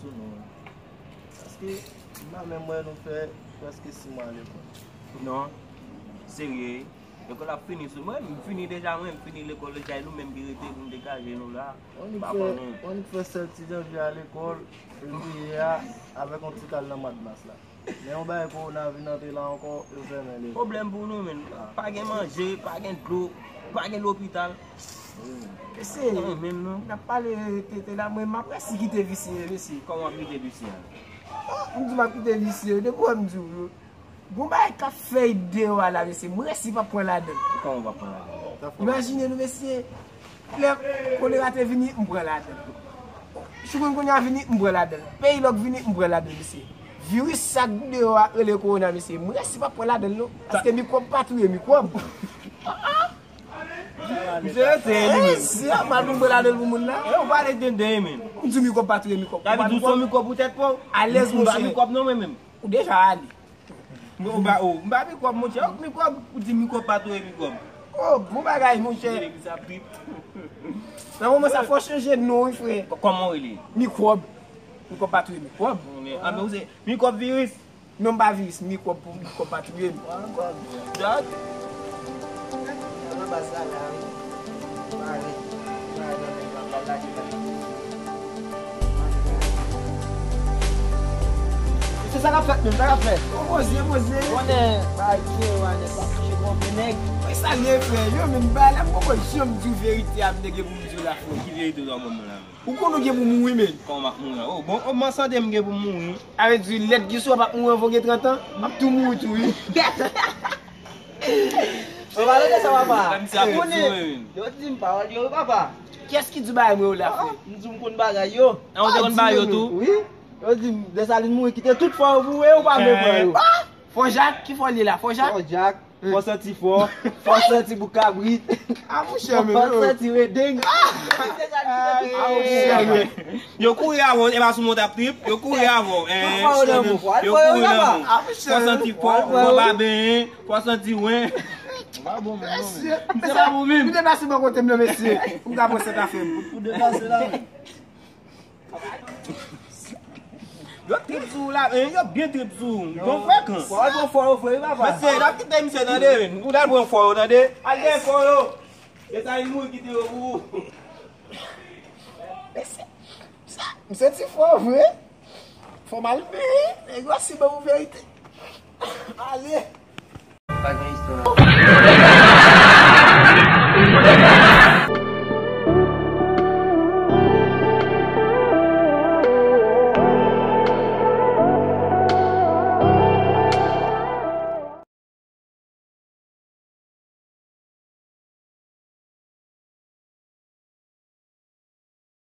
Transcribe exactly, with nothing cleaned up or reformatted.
Paske m pa menm wè nou fè prèske sis mwa lekòl. Non, serye. Lekòl ap fini sou mwen, m fini deja, mwen, m fini lekòl deja, e nou menm ki rete pou n degaje nou la. Annik fè, annik fè sèl ti janvye a lekòl, fevriye a, avèk yon ti kal nan mwa de mas la. Men yon bagay kowona vin antre la ankò, yo fèmen lekòl. Pwoblèm pou nou, menm. Pa gen manje, pa gen dlo, pa gen lopital. Mesye, n ap pale tete la, mwen m ap resi kite visye, mesye. Kòman w ap kite visye a? Oh, m di w m ap kite visye, depi w wè m di w, gon bagay k ap fèt deyò a la, mesye, m resi p ap pran ladan l. Kòman w p ap pran ladan l? Imajine nou, mesye, lè kolera te vini, m pran ladan l. Chikungunya vini, m pran ladan l. Peyi lòk vini, m pran ladan l, mesye. Viris sa k deyò a rele kowona, mesye, m resi p ap pran ladan l, non. Paske mikwòb pa touye mikwòb. Misye rete li menm. Mesye, a mal pou m pran ladan l pou moun la. E ou pale tenten, menm. M di mikwòb pa touye mikwòb. Sa vle di w se yon mikwòb pou tèt pa w. Alèz, monchè. M pa mikwòb non, mwen menm. Ou deja ale. Mwen, ou ba, ou, m pa mikwòb, monchè. Ou mikwòb, ou di mikwòb pa touye mikwòb. Oh, bon bagay, monchè. Legliz ap trip. Nan moman sa, fò chanje non, wi, frè. Kòman w rele? Mikwòb. Mikwòb pa touye mikwòb. Ah, men ou se mikwòb viris. Non, m pa viris, mikwòb pou mikwòb pa touye m. Dat. Nan baz la, la, wi. Pare. Pare nan nèg la, pral lage la. Se sa k ap fèt menm, sa k ap fèt. Bon, poze, poze. Konnen, bay, se yo, anèk, pa kouche konpe nèg. Mwen salye frè, yo, men bay la, m poko janm di w verite a, m te gen pou m di w la, frè. Ki verite w ap ban mwen la, menm? Ou konn ou gen pou mouri, menm. Kòman m ap mouri? Oh, bon, oh, m an sante m gen pou m mouri. A vle di, lèt ki sou w ap mouri anvan w gen trant an, m ap tou mouri tou, wi. Ou pale de sa, papa. Misye ap tou mouri, menm. Yo di m pawòl yo, wi, papa. Kiyès ki di bagay mwen yo la, frè? M di w m konn bagay yo. Ah, ou te konn bagay yo tou? Wi. Yo di m, Desalin mouri, kite tout fò yo pou ou, e ou pa vle pran yo. Fò Jak, ki fò l ye la? Fò Jak? Fò Jak, fò santi fò, fò santi bouk kabrit. Ah, monchè, men, fò santi redeng. Ah, monchè, men. Yo kouri avè w, e pa sou mòt ap trip, yo kouri avè w. Tout fò yo nan men. Yo kouri nan men. Ah, monchè, men. Fò santi fò, fò pa benyen, fò santi wen. Mesye, misye pa bon menm. Li deplase bò kote m nan, mesye. Pou m ka pran sèt afè m. Ou deplase la. Yo trip sou ou la, men yo byen trip sou ou. Bon frekan. Fò yo fò yo vre, papa. Mesye, n ap kite misye tande, men. Ou t al pran fò yo tande. Al gen fò yo. Desalin mouri kite yo pou ou. Mesye, m santi fò vre. Fò m al benyen. Nèg yo si ban m verite. Ale. Pa gen istwa.